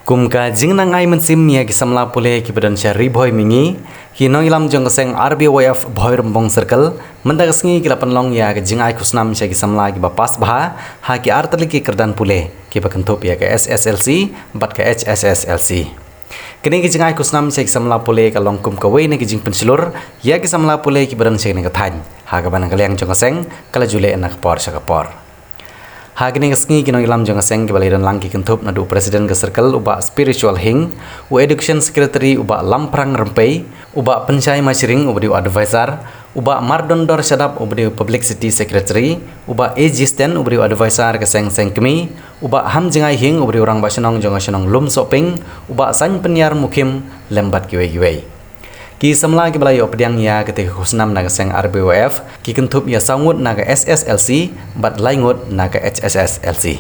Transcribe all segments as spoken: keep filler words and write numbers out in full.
Kum ka jingnang ai mynsiem ïa ki samla pule kiba don sha Ri Bhoi Mihngi, ki nongïalam jong ka seng R B Y F Bhoirymbong Circle mynta ka sngi ki la pynlong ïa ka jingai khusnam sha ki samla kiba pass bha ha ki artylli ki kyrdan pule kiba kynthup ïa ka S S L C bad ka H S S L C. Kane ka jingai khusnam sha ki samla pule ka long kum kawei na ki jingpynshlur ïa ki samla pule kiba don sha kane ka thaiñ, ha kaba na ka liang jong ka seng ka la ju leh na ka por sha ka por. Ha kane ka sngi ki nongïalam jong ka seng kiba la ïadon lang ki kynthup naduh u President ka Circle u Bah Spiritual Hing, u Education Secretary u Bah Lamphrang Rympei, u Bah Pynshai Mashring uba dei u Advisor, u Bah Mardondor Shadap uba dei u Publicity Secretary, u Bah A G Sten uba dei u Advisor ka seng Seng Kmie, u Bah Hamjngai Hing uba dei u Rangbah Shnong jong ka shnong Lumsohping, u Bah Sainpyniar Mukhim lem bad kiwei kiwei. Ki samla kiba la ïoh pdiang ïa kata ka khusnam na ka seng R B Y F ki kynthup ïa saw ngut na ka S S L C bad lai ngut na ka H S S L C.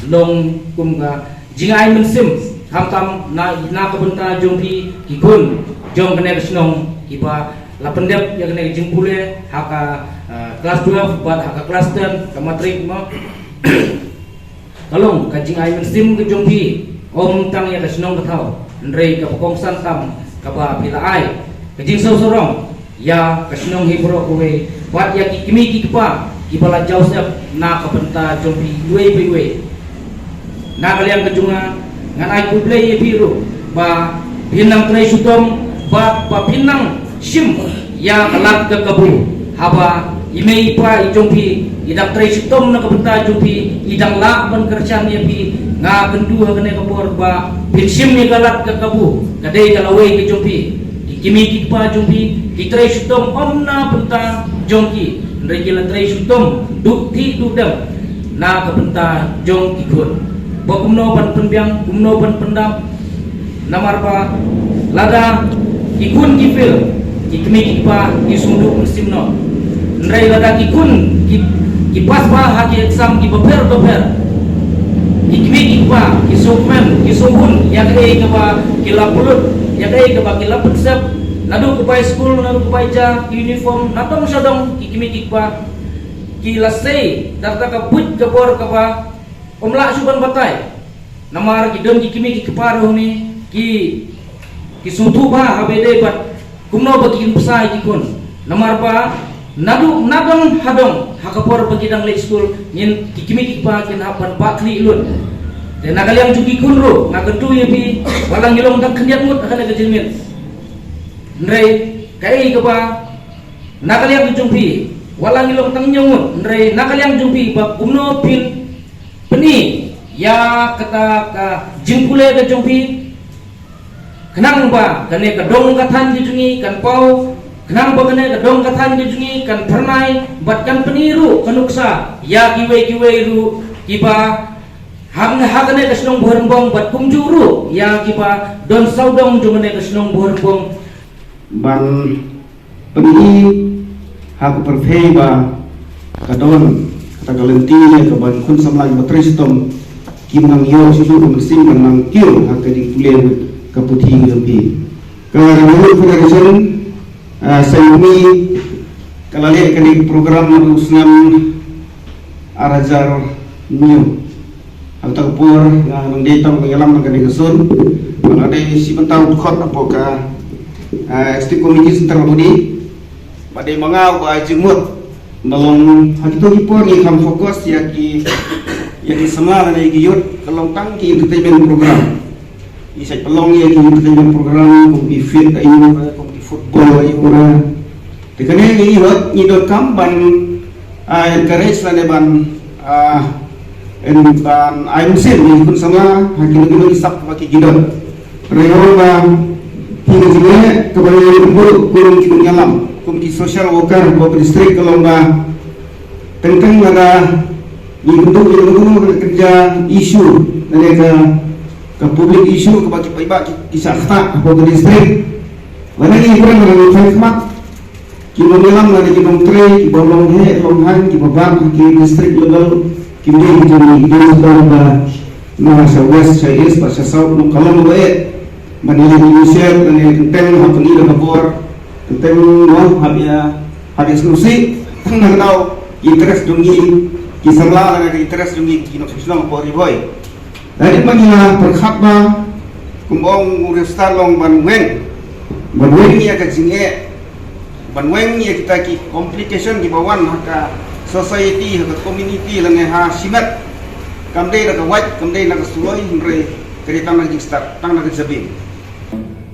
Long kum ka jingai mynsiem, khamtam na, na ka bynta jong phi ki khun jong kane ka shnong kiba la pyndep ïa kane ka jingpule ha ka, eh, class twelve bad ha ka class ten ka matric mo. Ka long ka jingai mynsiem ka jong phi, ym tang ïa ka shnong ka thaw, hynrei kaba kongsan tam kaba phi la ai ka jingsngewsarong ïa ka shnong hi baroh kawei bad ïa ki kmie ki kpa kiba la jawsep na ka bynta jong phi iwei pa iwei. Na ka liang ka jong nga, ngan ai khublei ïa phi ruh ba phin nang trei shitom bad ba phin nang shim ïa ka lad ka kabu. Haba i mei i pa i jong phi i dang trei shitom na ka bynta jong phi, i dang lah ban kyrshan ïa phi, nga kyntu ha kane ka por ba phin shim ïa ka lad ka kabu, ka dei ka lawei ka jong phi. Ki kmie ki kpa jong phi ki trei shitom ym na bynta jong ki, hynrei ki la trei shitom duh thih duh dem na ka bynta jong ki khun. Ba kumno ban pynbiang, kumno ban pyndap, namar ba lada ki khun ki fail, ki kmie ki kpa ki sngewduh mynsiem noh. Hynrei lada ki khun ki, ki pass bha ha ki exam kiba pher bapher, ki kmie ki kpa ki sngewkmen, ki sngewhun ïa kaei kaba ki la pynlut, ïa kaei kaba ki la pynsep, naduh ka bai skul, naduh ka bai ja, ki uniform, na dong sha dong, ki kmie ki kpa ki la sei da kata ka buit ka bor kaba ym lah shuh ban batai. Namar ki don ki kmie ki kpa ruh ne ki, ki sngewthuh bha haba ïadei bad kumno ba kin pynsah ïa ki khun. Namar ba naduh na dong ha dong ha ka por ba ki dang leit skul, ngin, ki kmie ki kpa kin hap ban bah khlieh lut. Te na ka liang jong ki khun ruh nga kyntu ïa phi, wat la ngi long tang khyndiat ngut ha kane ka jingmih, hynrei kaei kaba na ka liang jong phi, wat la ngi long tang hynñiew ngut, hynrei na ka liang jong phi ba kumno phin pyni ïa kata ka jingpule ka jong phi, khnang ba kane ka dong ka thaiñ ka jong ngi kan paw, khnang ba kane ka dong ka thaiñ ka jong ngi kan phyrnai bad kan pyni ruh ka nuksa ïa kiwei kiwei ruh kiba ha, ha kane ka shnong Bhoirymbong bad kumjuh ruh ïa kiba don sawdong jong kane ka shnong Bhoirymbong. Ban pyni ha ka pyrthei ba ka don kata ka lynti ïa ka ban khun samla kiba trei shitom kim nang ïoh shuh ka mynsiem ban nang kiew ha ka jingpule ka puthi ka jong phi. Ka Revenue Federation, ah, Seng Kmie ka la leh kane ka program naduh u snem ar hajar hynñiew. Ha kata ka por nga nang dei tang nongïalam na kane ka zone. Nga la dei shi bynta u dkhot hapoh ka, ah, Executive Committee Central Body. Ba dei ma nga uba ai jingmut ba long ha kito ki por ngi kham focus ïa ki, ïa ki samla lane ïa ki youth, ka long tang ki entertainment program. Ngi sa pynlong ïa ki entertainment program kum ki fit aïu, kum ki football aïu. Te kane ngi ïoh, ngi donkam ban, ah, encourage lane ban, ah, en ban ai mynsiem ïa ki khun samla ha kino kino ki sap ba ki don. Hynrei ba ki, ka jingleh kaba ngi buh kum ki nongïalam, kum ki social worker hapoh ka district ka long ba teng teng lada ngi buh ïa kano kano ka issue lane ka, ka public issue kaba ki paidbah ki, ki shah ktah hapoh ka district, lane ngi kren lane ngi khmih khmat Ki nongïalam lane ki nongtrei kiba long heh long haiñ kiba bam ha ki district level, kim dei ki jong ngi, ki dei ki jong ba na sha west, sha east bad sha south, nongkyllon ba eh ban ïaleh ïa ki shet lane kynteng hap ïa ka bor, kynteng noh hap ïa, hap ïa sngewsih tang na ka daw ki interest jong ngi ki samla lane ka interest jong ngi ki nongshong shnong hapoh Ri Bhoi. Lane ban ïa pyrkhat ba kumba ong u Riewstad long ban weng, ban weng ïa ka jingeh, ban weng ïa kita ki complication kiba wan ha ka society, ha ka community lane ha shimet. Kam dei na ka wait, kam dei na ka suloi, hynrei ka dei tang na ka jingstad, tang na ka jabieng.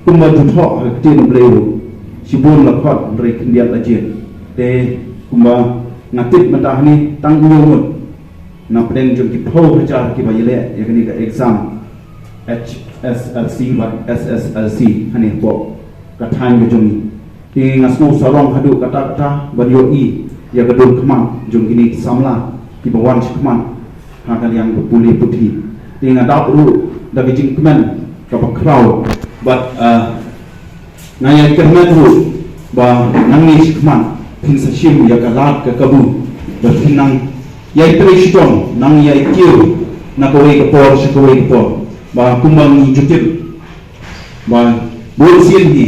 Kumba ju thoh ha ka ktien U Blei ruh, shibun la khot hynrei khyndiat la jied. Te kumba nga tip mynta hangne tang hynñiew ngut na pdeng jong ki phew hajar kiba ïaleh ïa kane ka exam H S L C bad S S L C hangne hapoh ka thaiñ ka jong ngi. Te nga sngew sarong haduh katta katta ban ïohi ïa ka dur khmat jong kine ki samla kiba wan shakhmat ha ka liang ka pule puthi. Te nga dap ruh da ka jingkmen kaba khraw bad, ah, nga ïai kyrmen ruh ba nangne shakhmat phin sa shim ïa ka lad ka kabu ba phin nang ïai trei shitom, nang ïai kiew na kawei ka por sha kawei ka por, ba kumba ngi ju tip ba bun sien hi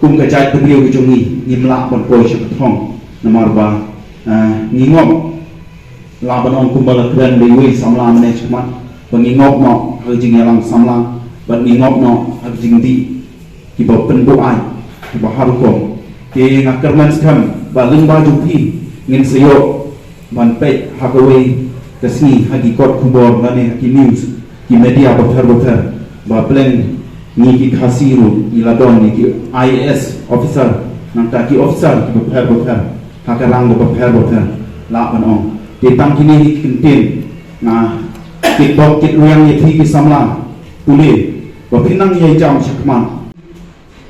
kum ka jaitbynriew ka jong ngi ngim lah ban poi sha ka thong namar ba, eh, ngi ngop, lah ban ong kumba la kren da iwei i samla mynne shakhmat, ba ngi ngop noh ha ka jingïalam samla bad ngi ngop noh ha ka jingdih kiba pynbuaid kiba har rukom. Te nga kyrmen skhem ba lyngba jong phi ngin sa ïoh ban peit ha kawei ka sngi ha ki kot khubor lane ha ki news, ki media bapher bapher, ba pleng ngi ki Khasi ruh ngi la don ngi ki I A S officer, nangta ki officer ki bapher bapher ha ka rang bapher bapher, lah ban ong. Te tang kine hi ki kyntien nga kitbok kitrwiang ïa phi ki samla pule ba phin nang ïai jam shakhmat.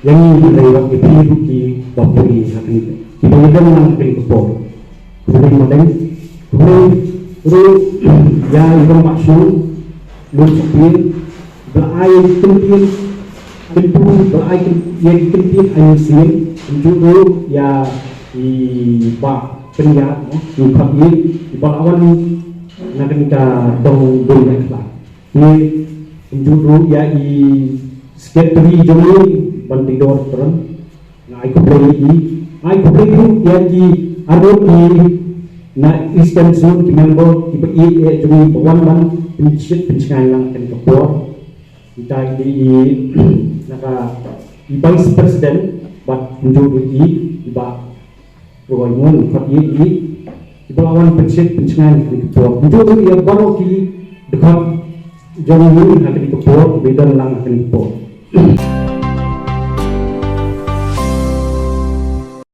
Ïa ngi ngi lei wat ngi phi ruh kiba pule ha kane, kiba ïadon lang ha kane ka por. Khublei mardeng, khublei ruh ïa i Rangbah Shnong Lum Sapieng ba la ai kyntien, kyntu ba la ai kyn-, ïa ki kyntien ai mynsiem, kyntu ruh ïa i Bah Pynïaid, no, i Bah Pynïaid, i ba la wan na kane ka dong Dong Nongkhlaw. Te kumjuh ruh ïa i secretary jong ngi Bah Tyrwa Tyrwa. Nga ai khublei ïa i. Nga ai khublei ruh ïa ki arngut ki na Eastern Zone ki member kiba ïeit jong ngi ba wan ban pynshit pynshngaiñ lang kane ka por. Kita ki dei i na ka i vice president bad kumjuh ruh i, i Bah Roi Mon, khot ïa i, i ba la wan pynshit pynshngaiñ ha kane ka por. Kumjuh ruh ïa baroh ki dkhot jong ngi ha kane ka por, kiba don lang ha kane ka por.